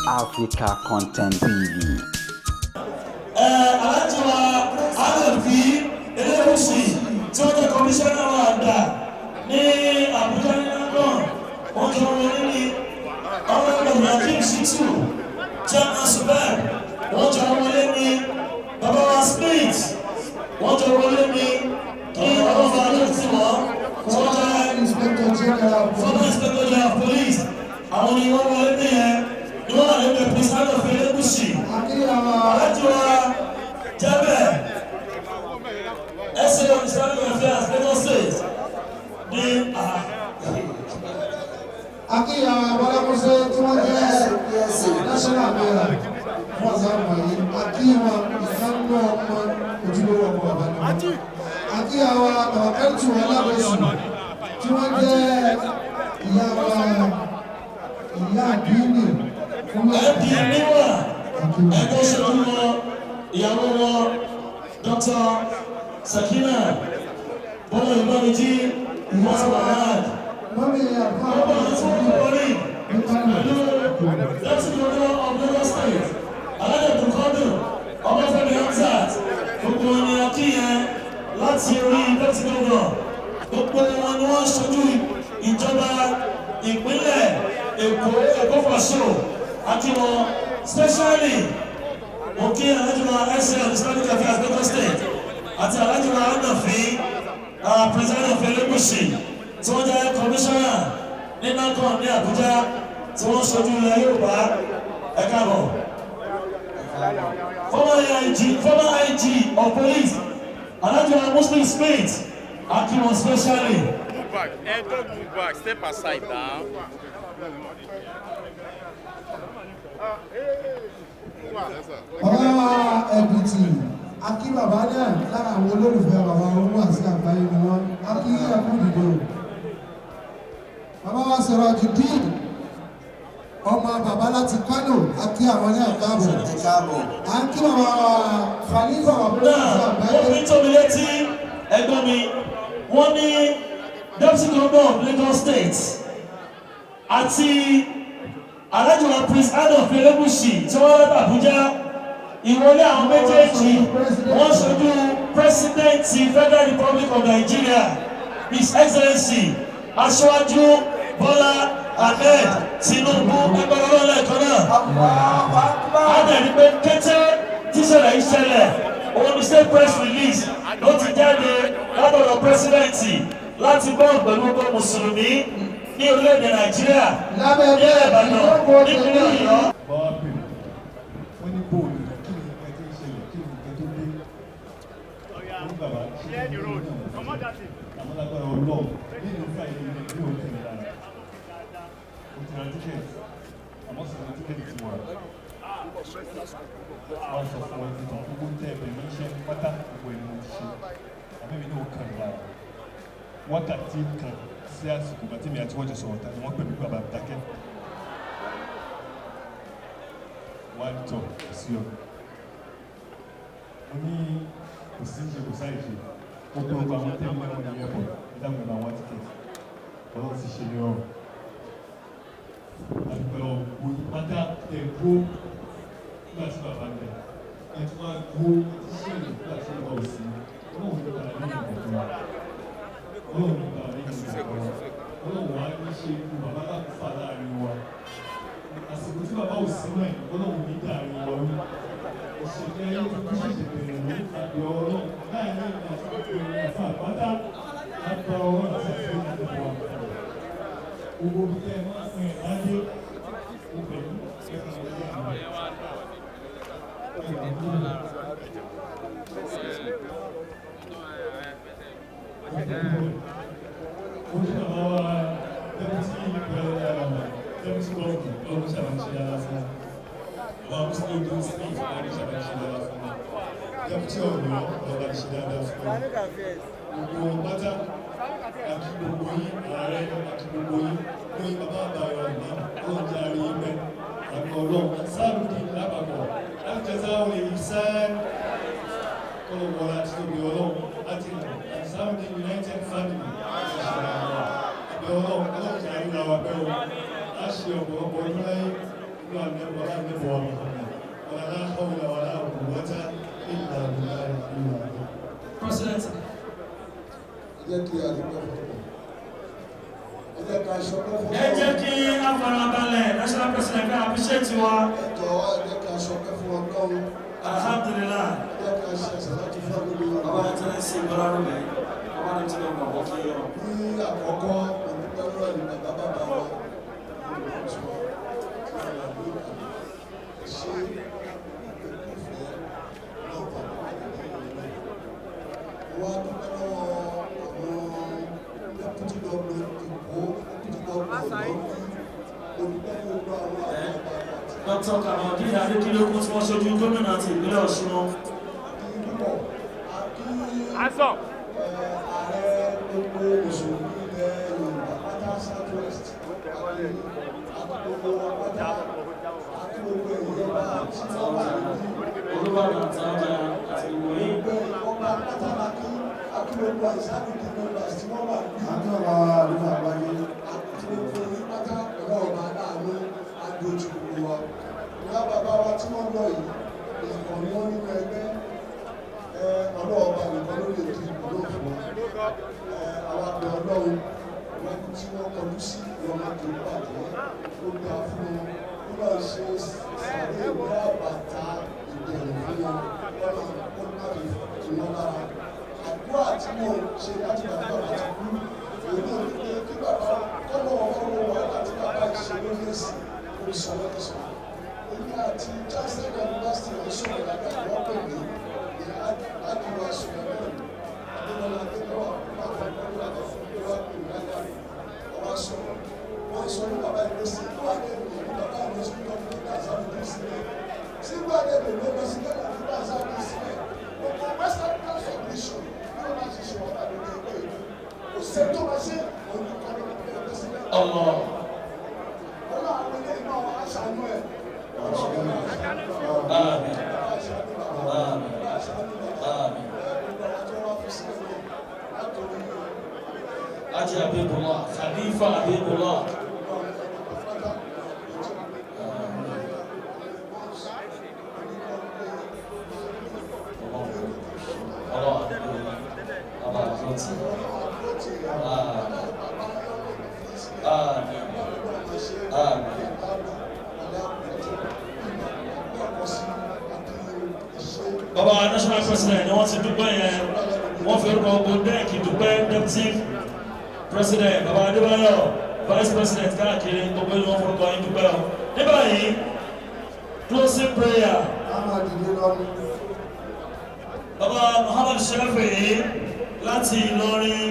Africa Content TV. Aláàjì wa Alẹ́bí Elégùṣì tí wọ́n jẹ́ kọmíṣánná wa àgbà ní Àbújá ní NAHCON, wọ́n jọ wọlé ní. Honourable Hakeem Shittu, chairman SUBEB, wọ́n jọ wọlé ní. Bàbá wa Smith, wọ́n jọ wọlé ní kí ọlọ́fà ló ti wọ́n tí wọ́n jẹ́ Inspector General. Former Inspector General of Police. Àwọn ni wọ́n wọlé ní yẹn ni wọ́n wà lẹ́gbẹ̀ẹ́ Prince Adolf Elegushi. Akíyàwó. Aláàjì wa Jẹ́bẹ̀, SA on Islamic Affairs, Lagos State ní. Akíyàwó Bọ́lámúsẹ́ tí wọ́n jẹ́ national mayor fún ọ̀sán wọ̀nyí. Akíyàwó ìkànnì ọmọ ojúlówó ọmọ bàbá ni wọ́n. Akíyàwó Tàwákẹ́tù Alábẹ̀sù tí wọ́n jẹ́ ìyá wa, ìyá àdínì fún MD níwà ẹgbẹ́ òṣèlú wọn, ìyàwó wọn, Dr. Sakina Bọ́lá Ìbánijí Muhammad. Mọ́mí àfáà. Ọba àti wọn wọlé pẹ̀lú Deputy Governor of Lagos State, Alhaji Abdulkadir Ọbáfẹ́mi Hamzat. Gbogbo wọn ni a kí yẹn láti orí Deputy Governor. Gbogbo wọn ni wọ́n ṣojú ìjọba ìpínlẹ̀ Èkó, Èkó fàṣọ àti wọn. Specially, mo kí Alhaji wa SA on Islamic Affairs, Lagos State, àti Alhaji wa Anafi, President of Elegushi, tí wọ́n jẹ́ commissioner ní NAHCON ní Abuja, tí wọ́n ṣojú ilẹ̀ Yorùbá. Ẹ káàbọ̀. Former IG, former IG of Police, Alhaji wa Muslim Smith, a kí wọn specially. Move back. Don't move back. Step aside now. Bàbá wa Ẹ̀bìtì, akí bàbá náà. Lára àwọn olólùfẹ́ bàbá owó àti àgbáyé ni wọ́n. Akí ẹkú dìde o. Bàbá wa Sirajudeen, ọmọ bàbá láti Kánò, akí àwọn ní àkáàbọ̀. Ẹ káàbọ̀. À ń kí bàbá wa Khalifa bàbá Náà àti wọ́n àgbáyé. Fi tó mi létí, ẹ̀gbọ́n mi, wọ́n ní Deputy Governor of Lagos State àti Alhaji wa Prince Adolf Elegushi tí wọ́n láti Abuja, ìwọlé àwọn méjèèjì, wọ́n ṣojú President Federal Republic of Nigeria, His Excellency Aṣíwájú Bọ́lá Ahmed Tinubu. Ẹgbẹ́ ọlọ́run lẹ́ẹ̀kan náà. Á dẹ̀ ní pé kété tíṣẹ̀lẹ̀ yìí ṣẹlẹ̀, òun ní state press release ló ti jáde látọ̀dọ̀ president láti gbọ́ pẹ̀lú gbogbo mùsùlùmí ní orílẹ̀-èdè Nàìjíríà, Lábẹ́ ní bẹ́ẹ̀, Ìbàdàn, ìjókòó nípínlẹ̀ tèmi. Ọ̀yọ́. Bá wá pè mí, wọ́n ní bóòlù, kí ni nǹkan tí ń ṣẹlẹ̀, kí ni nǹkan tó dé? Wọ́n ní bàbá ṣe kí ni náà, àmọ́ lágbára Ọlọ́run, nínú Friday ní ní òun tẹ̀lé lára. Mo ti ra ticket, àmọ́ sì ní ticket tí mo rà. Wọ́n sọ fún wọn títàn gbogbo tẹ́ ẹ̀bẹ̀ mi iṣẹ́ pátá, gbogbo ẹni mo ti ṣe, àbẹ́mi náà kàn mí lára. Wákàtí kan sí àsìkò bàtí mi àti wọ́n jọ sọ̀rọ̀ tán ni wọ́n pè mí pé bàbá dákẹ́. Wọ́n á tọ̀ sí ọ. Mo ní kò sí ṣe, kò sáì ṣe. Ó pé gbogbo àwọn tẹ́lẹ̀ náà ní airport, ẹ dáhùn, ẹ bá wọn ticket. Ọlọ́run sì ṣe ní ọrùn. Àdúgbò gbogbo yín pátá ẹ̀ dúró nígbà tí bàbá ń bẹ̀. Ẹ tún wá dúró, ẹ ti ṣẹlẹ̀ nígbà tí bàbá ò sí. Ọlọ́run ní padà lẹ́yìn ìkọ̀kan wa. Ọlọ́run ní padà lẹ́yìn ìkọ̀kan wa. Ọlọ́run wá ní ṣe ikú bàbá lákòófà láàrin wa. Àsìkò tí bàbá ò sí náà, Ọlọ́run ní dàrin wa rú. Ìṣẹ̀lẹ̀ ayé tuntun ṣẹ̀ṣẹ̀ bẹ̀rẹ̀ ní àbí Ọlọ́run láàrin ìgbà tí gbogbo ènìyàn fún àpáta lágbára Ọlọ́run àti àfihàn gbogbo wa. Gbogbo ibi tẹ́ ẹ máa ń pín ẹ̀ ládé, ó pẹ̀lú ẹ̀ka ọjọ́ àná. Ẹ̀ka ọjọ́ àná. Mo ní bàbá wa deputy governor, ọlọ́run sábà ń ṣe dáadáa fún wọn. Bàbá Muslim tó Smith, ọlọ́run sábà ń ṣe dáadáa fún wọn. Deputy Ọ̀yọ́, ọba ń ṣe dáadáa fún wọn. Gbogbo wọn pátá, àti gbogbo yín, ààrẹ, àti gbogbo yín, lóyún bàbá àbáyọ ọ̀nà, ọlọ́run jẹ́ àárín yín pẹ́. Àmì Ọlọ́run, sáàrùdì lápapọ̀, láti jẹ́ sáwọn èyí sáà kọ́lọ̀ wọlé àti tóbi Ọlọ́run àti Ansarudeen United Family àbẹ̀ Ọlọ́run, Ọlọ́run jẹ́ àríra wa pẹ́ o. A ṣe ọ̀pọ̀lọpọ̀ ọdún láyé. Wala nẹ́bọ̀ wa Muhammad. Wala la hawla wala quwwata illa billahi al-aliyyil azim. President. Ẹ jẹ́ kí a dúpẹ́ fún ọ. Ẹ jẹ́ ká ṣọpẹ́ fún Ẹ jẹ́ kí a farabalẹ̀, national president ká appreciate wa. Ẹ jọ̀ọ́, ẹ jẹ́ ká ṣọpẹ́ fún Ọlọ́run. Alhamdulillah. Ẹ jẹ́ ká ṣe àṣàlátù fún àgbègbè wa. Bàbá tẹ́lẹ̀ sí ìbára rẹ̀, bàbá ní tí wọ́n mọ̀ kí yọ. Ní àkọ́kọ́, mo dúpẹ́ lọ́wọ́ ní bàbá bàbá wa olùkọ́sọ tí wọ́n wà ní Ìbàdàn. Ṣé ìfẹ́ náà bàbá ní ìlú náà? Mo wá dúpẹ́ lọ́wọ́ àwọn deputy governor Èkó, deputy governor Ọ̀yọ́, mo dúpẹ́ fún gbogbo àwọn àgbààgbà àti Dr. Kamaldeen Adekinlokun tí wọ́n ṣojú gómìnà ti ìpínlẹ̀ Ọ̀ṣun. Púpọ̀ àti ààrẹ gbogbo mùsùlùmí ilẹ̀ Yorùbá pátá, South West, àti gbogbo wọn pátá, àti gbogbo èèyàn bá tí wọ́n wà níbí. Olúbàdàn àtàwọn àti ìwòye. Gbogbo ọba pátá la kí, àti gbogbo àìsàbìdì members tí wọ́n wà níbí. Àti ọba àdúrà àgbáyé. Àti gbogbo yín pátá pẹ̀lú ọba aláàánú adójú gbogbo wa. Ìyá bàbá wa tí wọ́n lọ yìí, ìkànnì ni wọ́n nínú ẹgbẹ́. Ọlọ́ọ̀ba nìkan ló lè di ìbúdó fún wa. Àwọn àgbẹ̀ Ọlọ́run iwájú tí wọ́n kọjú sí ìrọ̀lẹ́ tó bàjẹ́ ó gbà fún wọn. Ó lọ ṣe sàré ìwé àbàtà ìdẹ̀rùn fún wọn lọ́nà ó má fi tù wọ́n lára. Àdúrà tí mò ń ṣe láti bàbá bàbá ti kú, òun náà ní pé kí bàbá kọ́nà ọ̀rọ̀ wàhálà tí bàbá yìí ṣe lórí ẹ̀sìn ó sọ lọ́sọ̀. Èmi àti Chancellor University ọ̀ṣun ìdàgbà wọ́n pè mí ní Adúlá Suleiman Adémọlá Adémọlá Adémọlá Adémọlá ọba sọ̀rọ̀. Wọ́n sọ ní bàbá ìlú sí ìlú àdébò ní bàbá ìlú sí ìlú ọdún nígbà sábìdì sílẹ̀ sí ìlú àdébò ló lọ sí Ghana nígbà sábìdì sílẹ̀. Gbogbo West African Federation ní wọ́n máa ṣiṣẹ́ wàhálà lórí ẹgbẹ́ ìlú kò sẹ́ni tó máa ṣe òun ní kọ́ lórí ẹgbẹ́ sílẹ̀. Allah. Ọlọ́run àwọn ilé iná aṣàánú ẹ̀. Àmín. Àmín. Àmín. Haji Habibullah, Khalifa Habibullah. Allah, Allah, Àmín. Àmín. Àmín. Bàbá national president ni wọ́n ti dúpẹ́ yẹn, wọ́n fi orúkọ gbogbo dẹ́ẹ̀kì dúpẹ́, deputy president Bàbá Adébáyọ̀, vice president káàkiri gbogbo yìí, wọ́n forúkọ yín dúpẹ́ o. Ní báyìí, closing prayer. A máa dìde lọ ní. Bàbá Muhammad Shafi'i láti Ìlọrin.